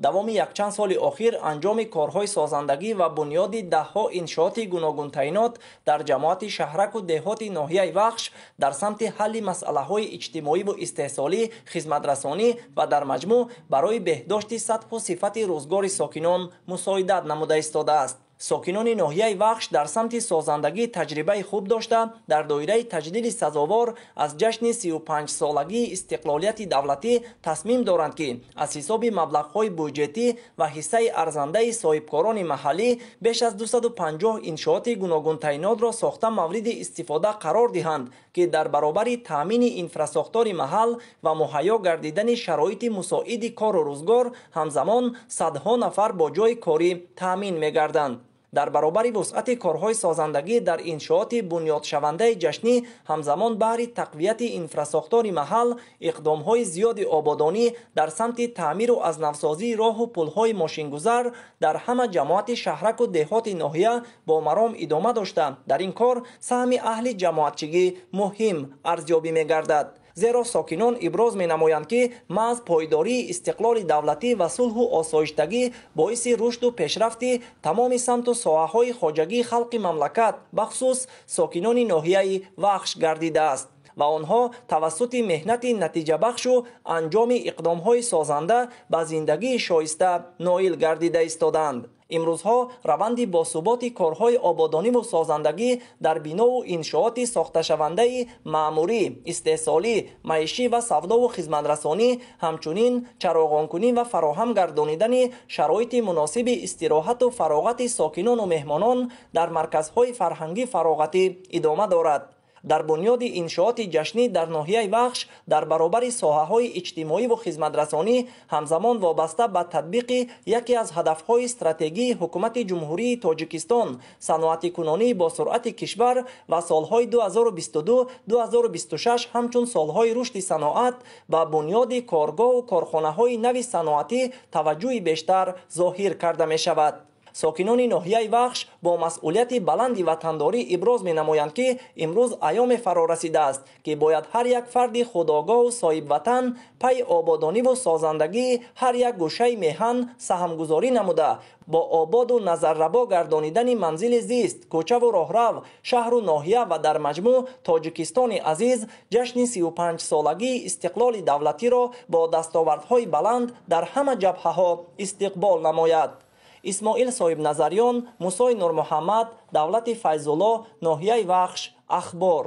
Давоми якчанд соли охир анҷоми корҳои созандагӣ ва бунёди даҳҳо иншооти гуногунтаинот дар ҷамоати шаҳраку деҳоти ноҳияи Вахш дар самти ҳалли масъалаҳои иҷтимоиву истеҳсолӣ, хизматрасонӣ ва дар маҷмӯъ барои беҳдошти сатҳу сифати рӯзгори сокинон мусоидат намуда истодааст. Сокинони ноҳияи Вахш дар самти созандагӣ таҷрибаи хуб дошта, дар доираи таҷлили сазовор аз ҷашни 35-солагии истиқлолияти давлатӣ тасмим доранд, ки аз ҳисоби маблағҳои буҷетӣ ва ҳиссаи арзандаи соҳибкорони маҳаллӣ беш аз 250 иншооти гуногунтаинотро сохта мавриди истифода қарор диҳанд, ки дар баробари таъмини инфрасохтори маҳал ва муҳайё гардидани шароити мусоиди кору рӯзгор ҳамзамон садҳо нафар бо ҷойи корӣ таъмин мегарданд. Дар баробари вусъати корҳои созандагӣ дар иншооти бунёдшавандаи ҷашнӣ ҳамзамон баҳри тақвияти инфрасохтори маҳал иқдомҳои зиёди ободонӣ дар самти таъмиру аз навсозии роҳу пулҳои мошингузар дар ҳама ҷамоати шаҳраку деҳоти ноҳия бо маром идома дошта, дар ин кор саҳми аҳли ҷамоатчигӣ муҳим арзёбӣ мегардад. Зеро сокинон иброз менамоянд, ки маҳз пойдории истиқлоли давлатӣ ва сулҳу осоиштагӣ боиси рушду пешрафти тамоми самту соҳаҳои хоҷагии халқи мамлакат, бахусус сокинони ноҳияи Вахш гардидааст ва онҳо тавассути меҳнати натиҷабахшу анҷоми иқдомҳои созанда ба зиндагии шоиста ноил гардида истодаанд. Имрӯзҳо раванди босуботи корҳои ободониву созандагӣ дар бинову иншооти сохташавандаи маъмурӣ, истеҳсолӣ, маишӣ ва савдову хизматрасонӣ, ҳамчунин чароғонкунӣ ва фароҳам гардонидани шароити муносиби истироҳату фароғати сокинону меҳмонон дар марказҳои фарҳангӣ фароғатӣ идома дорад. Дар бунёди иншооти ҷашнӣ дар ноҳияи Вахш дар баробари соҳаҳои иҷтимоиву хизматрасонӣ ҳамзамон вобаста ба татбиқи яке аз ҳадафҳои стратегии Ҳукумати Ҷумҳурии Тоҷикистон, саноатикунонии босуръати кишвар ва солҳои 2022-2026 ҳамчун солҳои рушди саноат ба бунёди коргоҳу корхонаҳои нави саноатӣ таваҷҷӯҳи бештар зоҳир карда мешавад. Сокинони ноҳияи Вахш бо масъулияти баланди ватандорӣ иброз менамоянд, ки имрӯз айёме фаро расидааст, ки бояд ҳар як фарди худогоҳу соҳибватан пайи ободониву созандагии ҳар як гӯшаи меҳан саҳмгузорӣ намуда, бо ободу назаррабо гардонидани манзили зист, кӯчаву роҳрав, шаҳру ноҳия ва дар маҷмӯъ Тоҷикистони азиз ҷашни 35-солагии истиқлоли давлатиро бо дастовардҳои баланд дар ҳама ҷабҳаҳо истиқбол намояд. Исмоил Соҳибназарён, Мусои Нурмуҳаммад, Давлати Файзулло, ноҳияи Вахш, Ахбор.